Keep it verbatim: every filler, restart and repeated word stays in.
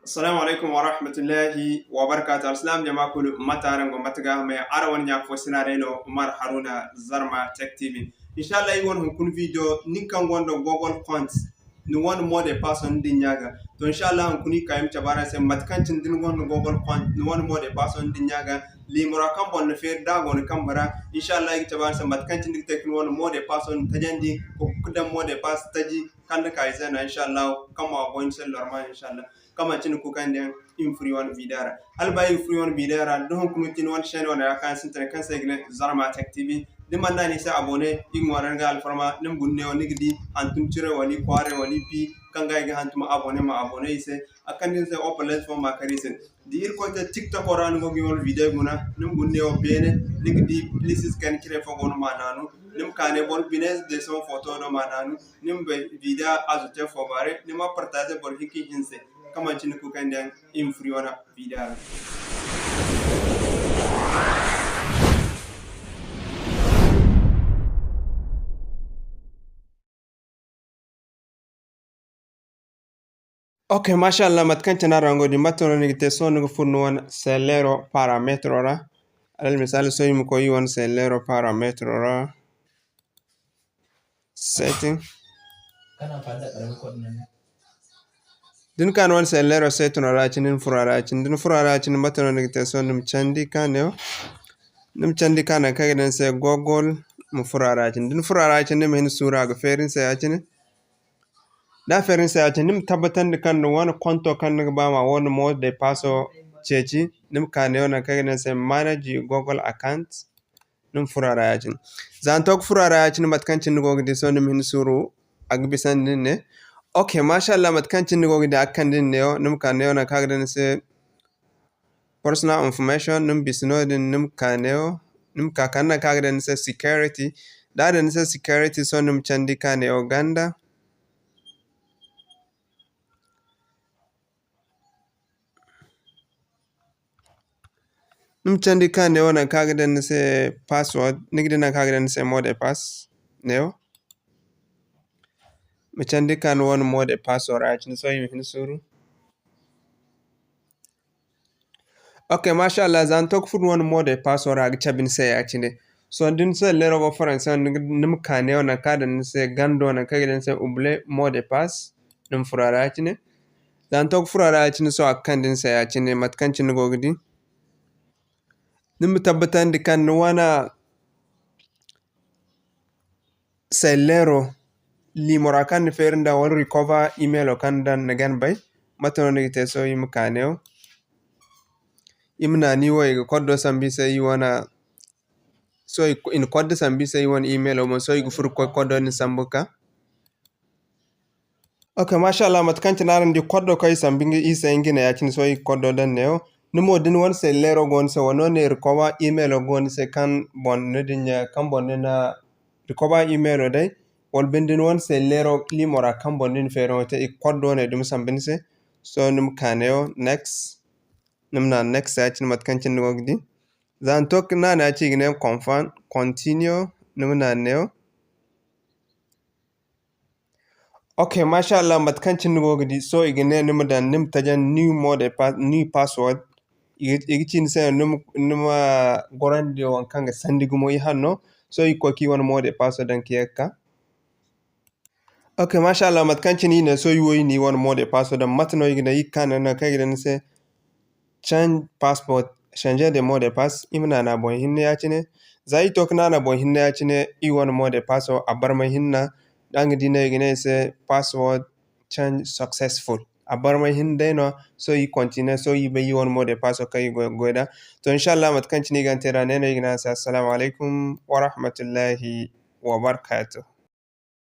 Assalamu alaikum wa rahmatullahi wa barakatuh. Alsilaam jama kulu, mate araŋ go, mate ga hamay? Araŋ wane ɲa fo sina day no, Umar Haruna, Zarma Tech T V. Inshallah, iri wane hunkuna video, nin kaŋ gonda Google compte, ni wane mot de passe ni dinya ga. To, inshallah, hunkuna iri ka iri ma cabe araŋ se mate kaŋ cine da ni gonda Google compte, ni wane mot de passe ni dinya ga. Liimora kaŋ boŋ ni feeri da a go ni kambe ra, inshallah, iri ga cabe araŋ se mate kaŋ cine ni ga te ka ni wane mot de passe ni tajandi, ka daŋ mot de passe taji kaŋ ni ka i se no, inshallah, kaŋ ma goy ni se normal, inshallah. Kaŋ manti ni kukandiyaŋ, iri ma furo iri wane video ra. Hala ba iri ga furo iri wane video ra, da hunkuna cine wane chaîne wane ra kaŋ sintina kaŋ se i ga ne Zarma Tech T V. Da ni mana naŋ a ni se abonné, iri ga ŋwaaray ni ga alfarma, ni ma guna neewo ni ga di hantum cire wala i kwaaray wala i pi kaŋ ga i ga hantum abonné, ma abonné i se. A kande ni se opalez fo ma kar i se. Da Irkoy te TikTok ra ni go ga iri wane video guna, ni ma guna neewo beene, ni ga di places kaŋ cire fo go no ma naanu. Ni ma ka ne boro bine dessin photo do ma naanu. Ni ma bay video azote fo bare, ni ma partager boro hinka hinse. Kaŋ manti ni kukandiyaŋ, iri ma furo iri wane video ra. Ok, masha Allah, mate kaŋ cine araŋ go ga di, mate no ni ga te? Sohõ ni ga furo ni wane selleero parametro ra. Alal misali, sohõ iri ma koy iri wane selleero parametro ra. Setting. Da ni ka ni wane selleero setino ra ya-cine, ni furo a ra ya-cine. Da ni furo a ra ya-cine, mate no ni ga te? Sohõ ni ma candi ka neewo. Ni ma candi ka nangu kaŋ i ga ne ni se Google, ma furo a ra ya-cine. Da ni furo a ra ya-cine, ni ma hin suuru, a ga feeri ni se ya-cine. Da a feeri ni se ya-cine, ni ma tabbatandi kaŋ ni wane konto kaŋ ni ga ba ma wane mot de passo ceeci. Ni ma ka neewo nangu kaŋ i ga ne ni se manage Google account. Ni ma furo a ra ya-cine. Za ni to ga furo a ra ya-cine, mate kaŋ cine ni go ga di, sohõ ni ma hin suuru, a ga bisandi ni ne. Ok, masha Allah, mate kaŋ cine ni go ga di, a ga kande ni neewo, ni ma ka neewo nangu kaŋ a ga daŋ ni se personal information, ni ma bisa noodin, ni ma ka neewo, ni ma ka kande nangu kaŋ a ga daŋ ni se security. Da a daŋ ni se security, sohõ ni ma candi ka neewo ganda. Ni ma candi ka neewo nangu kaŋ a ga daŋ ni se password, ni ga di nangu kaŋ a ga daŋ ni se mot de passe neewo. Ma candi ka ni wane mot de passo ra ya-cine, sohõ i ma hin suuru. Ok, masha Allah, za ni to ga furo ni wane mot de passo ra, a ga cabe ni se ya-cine. Sohõ da ni se leero go Faransi, ni ma ka neewo nangu kaŋ a daŋ ni se gando, nangu kaŋ i ga daŋ ni se oublier mot de passe, ni ma furo a ra ya-cine. Za ni to ga furo a ra ya-cine, sohõ a ga kande ni se ya-cine, mate kaŋ cine ni go ga di. Ni ma tabbatandi kaŋ ni wane selleero liimora kaŋ ni feeri nd'a wala recover emailo kaŋ ni daŋ ni ga ni bay. Mate no ni ga te? Sohõ i ma ka neewo. I ma naani wo, i ga koddo sambu i se, i wane, sohõ i na koddo sambu i se, i wane emailo boŋ. Sohõ i ga furo ga koy koddo din sambu ga ka. Ok, masha Allah, mate kaŋ cine araŋ di koddo kaŋ i sambu i se nga ne ya-cine, sohõ i ga koddo daŋ neewo. Ni mo, da ni wane selleero go ni se, wala ni wane recover emailo go ni se kaŋ boŋ ni dinya, kaŋ boŋ ni na recover emailo day, wala binde ni wane selleero liimo ra kaŋ boŋ ni na feeriyaŋo te, i ga koddo ne dumi sambu ni se. Sohõ ni ma ka neewo, next. Ni ma naanu next ya-cine mate kaŋ cine ni go ga di. Za ni to ga naanu ya-cine, i ga ne confirm, continue, ni ma naanu neewo. Ok, masha Allah, mate kaŋ cine ni go ga di, sohõ i ga ne ni ma daŋ, ni ma tajan new mot de passe, new password. I ga, i ga ci ni se no ni ma, ni ma gorandi waŋ kaŋ ga sandi gumo i hanno. Sohõ i ga koy ka i wane mot de passe daŋ ka ye ga ka. Ok, masha Allah, mate kaŋ cine i ne, sohõ i wo i na i wane mot de passe daŋ. Mate no i ga ne, i ga ka nangu kaŋ i ga ne ni se, change password, changer de mot de passe, i ma naana boŋ hinne ya-cine. Za i to ga naana boŋ hinne ya-cine, i wane mot de passe a barmay hinne. Araŋ ga di no i ga ne i se password change successful. A barmay hinne day no, sohõ i continue, sohõ i bay i wane mot de passe kaŋ i go ga goy nd'a. To, inshallah, mate kaŋ cine i ga te nd'a, ne no i ga ne araŋ se, assalamu alaikum wa rahmatullahi wa barakatuh.